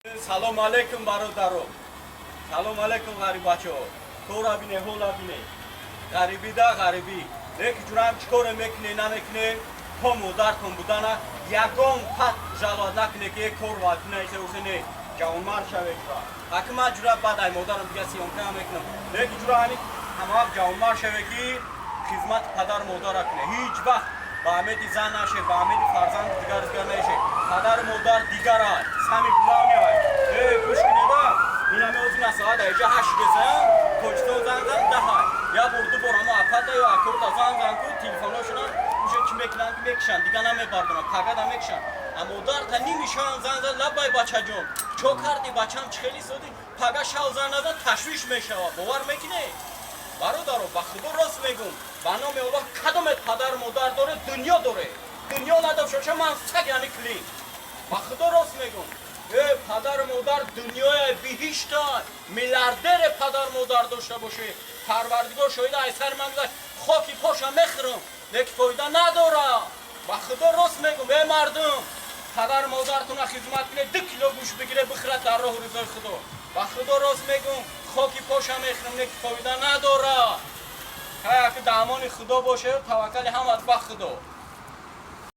Салом алейкум, бародаро, салом алейкум, ғарибачаҳо. Кора бине, ҳола бине, ғарибида ғарибӣ. Леки ҷураам чӣ коре мекуне, намекуне, то модартон будана ягон пат жаловаться накуне, ки кор ватинаихеухе не. Ҷавонмард шаве, ҷура. Аки ман, ҷура, баъд ай модарам дига съёмка мекунам. Леки, ҷура, ҳами ҳама вақт ҷавонмард шаве, ки хизмати падару модара куне. Ҳеҷ вақт ба умеди зан наше, ба умеди фарзанди дигар дигар наше. Падару модар дигара, самый главный. Э, гӯш кунеда, инами озина соат аиҷа 8 реса, Тоҷикистон занг зан, 10-ай. Я бор, ду бор ама апата ё акорта занг зан ку, телефоношона уже чӣ мекунанд, ки мекушанд, дига намебардоранд, пагада мекушанд. А модарта ними шавам занг зан: «Лаббай, бачаҷон, чо кардӣ, бачам, чӣ хели соди?» Пага шав занг назан, ташвиш мешавад. Бовар мекунӣ, бародаро? Ба Худо рост мегум, ба номи Аллоҳ, кадомет падару модар доре, дунё доре. Дунё надошта боша, ман саг, яъни клин. Ба Худо рост мегум. Э, падару модар дунёя, биҳишта. Миллиардере падару модар дошта боше, Парвардигор шоҳида, ай сари ман гузашт, хоки поша мехӯрам, леки фоида надора. Ба Худо рост мегум. Э, мардум, падару модартона хизмат кунед, 2 кило гӯшт бигире, бихӯрад дар роҳу ризои Худо. Ба Худо рост мегум, хоки поша мехӯрам, леки фоида надора. Ҳаяки даъмони Худо боше, таваккали ҳамат ба Худо.